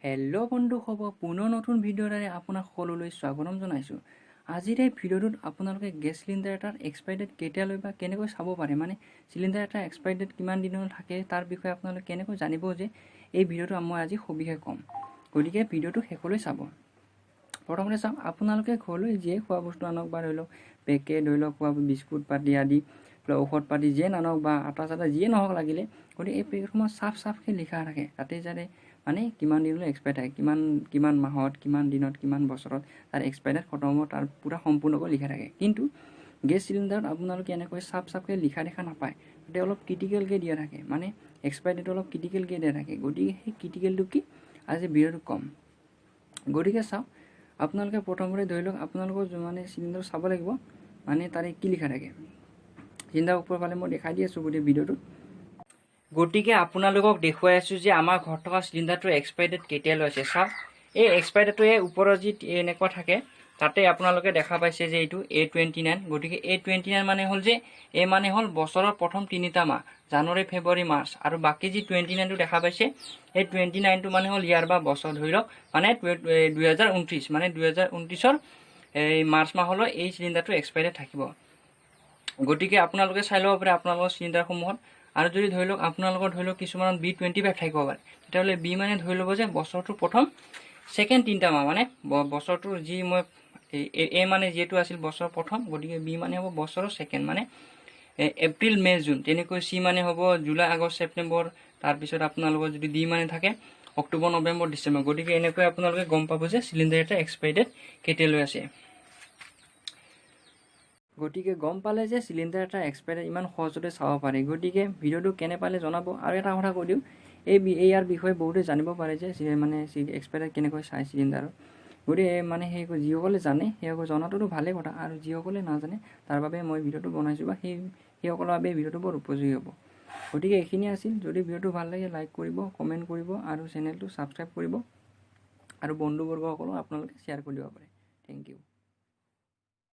Hello' বন্ধুসকল, পুনৰ নতুন ভিডিঅ'ৰ দ্বাৰা আপোনাক সকলোলৈ স্বাগতম জনাইছোঁ। আজিৰ এই ভিডিঅ'টোত আপোনালোকে গেছ চিলিণ্ডাৰ এটাৰ এক্সপায়াৰী ডেট কেতিয়ালৈ বা কেনেকৈ চাব পাৰে, মানে চিলিণ্ডাৰ এটাৰ এক্সপায়াৰী ডেট কিমান দিনৰ থাকে, তাৰ বিষয়ে আপোনালোকে কেনেকৈ জানিব যে এই ভিডিঅ'টো মই আজি সবিশেষ ক'ম। গতিকে ভিডিঅ'টো শেষলৈ চাব। প্ৰথমতে চাওক, আপোনালোকে ঘৰলৈ যিয়ে খোৱা বস্তু আনক বা ধৰি লওক পেকেট, ধৰি লওক খোৱা বিস্কুট পাতি আদি, ঔষধ পাতি যিয়ে নানক বা আটা চাটা যিয়ে নহওক লাগিলে, গতিকে এই পেকেটসমূহত চাফ চাফকৈ লিখা থাকে তাতে যাতে মানে কিমান দিনলৈ এক্সপায়াৰ থাকে, কিমান কিমান মাহত, কিমান দিনত, কিমান বছৰত তাৰ এক্সপায়াৰ ডেট খতম হ'ব, তাৰ পূৰা সম্পূৰ্ণকৈ লিখা থাকে। কিন্তু গেছ চিলিণ্ডাৰত আপোনালোকে এনেকৈ চাফ চাফকৈ লিখা দেখা নাপায়। তাতে অলপ ক্ৰিটিকেলকৈ দিয়া থাকে, মানে এক্সপায়াৰ ডেটটো অলপ ক্ৰিটিকেলকৈ দিয়া থাকে। গতিকে সেই ক্ৰিটিকেলটো কি, আজি ভিডিঅ'টো ক'ম। গতিকে চাওক, আপোনালোকে প্ৰথমতে ধৰি লওক আপোনালোকৰ মানে চিলিণ্ডাৰ চাব লাগিব, মানে তাৰে কি লিখা থাকে চিলিণ্ডাৰ ওপৰ ফালে মই দেখাই দি আছোঁ গোটেই ভিডিঅ'টোত। গতিকে আপোনালোকক দেখুৱাই আছোঁ যে আমাৰ ঘৰত থকা চিলিণ্ডাৰটোৰ এক্সপায়াৰী ডেট কেতিয়ালৈ আছে। চাওক, এই এক্সপায়াৰী ডেটটো এই ওপৰত যি এনেকুৱা থাকে, তাতে আপোনালোকে দেখা পাইছে যে এইটো এ 29। গতিকে এ 29 মানে হ'ল যে এ মানে হ'ল বছৰৰ প্ৰথম তিনিটা মাহ, জানুৱাৰী, ফেব্ৰুৱাৰী, মাৰ্চ, আৰু বাকী যি 29টো দেখা পাইছে, এই 29টো মানে হ'ল ইয়াৰ বা বছৰ, ধৰি লওক মানে 2029, মানে 2029ৰ এই মাৰ্চ মাহলৈ এই চিলিণ্ডাৰটো এক্সপায়াৰী ডেট থাকিব। গতিকে আপোনালোকে চাই ল'ব পাৰে আপোনালোকৰ চিলিণ্ডাৰসমূহত। আৰু যদি ধৰি লওক আপোনালোকৰ ধৰি লওক কিছুমানত বি 25 থাকিব পাৰে, তেতিয়াহ'লে বি মানে ধৰি ল'ব যে বছৰটোৰ প্ৰথম ছেকেণ্ড তিনিটা মাহ, মানে বছৰটোৰ যি মই এ মানে যিহেতু আছিল বছৰৰ প্ৰথম, গতিকে বি মানে হ'ব বছৰৰ ছেকেণ্ড, মানে এপ্ৰিল, মে', জুন। তেনেকৈ চি মানে হ'ব জুলাই, আগষ্ট, ছেপ্টেম্বৰ। তাৰপিছত আপোনালোকৰ যদি ডি মানে থাকে অক্টোবৰ, নৱেম্বৰ, ডিচেম্বৰ। গতিকে এনেকৈ আপোনালোকে গম পাব যে চিলিণ্ডাৰ এটা এক্সপায়াৰী ডেট কেতিয়ালৈ আছে। গতিকে গম পালে যে চিলিণ্ডাৰ এটা এক্সপায়াৰী ইমান সহজতে চাব পাৰে। গতিকে ভিডিঅ'টো কেনে পালে জনাব। আৰু এটা কথা কৈ দিওঁ, এই ইয়াৰ বিষয়ে বহুতে জানিব পাৰে যে মানে এক্সপায়াৰী কেনেকৈ চায় চিলিণ্ডাৰৰ। গতিকে মানে সেই যিসকলে জানে সেইসকলে জনাটোতো ভালেই কথা, আৰু যিসকলে নাজানে তাৰ বাবে মই ভিডিঅ'টো বনাইছোঁ বা সেইসকলৰ বাবে ভিডিঅ'টো বৰ উপযোগী হ'ব। গতিকে এইখিনিয়ে আছিল। যদি ভিডিঅ'টো ভাল লাগে, লাইক কৰিব, কমেণ্ট কৰিব আৰু চেনেলটো ছাবস্ক্ৰাইব কৰিব আৰু বন্ধুবৰ্গসকলক আপোনালোকে শ্বেয়াৰ কৰি দিব পাৰে। Thank U.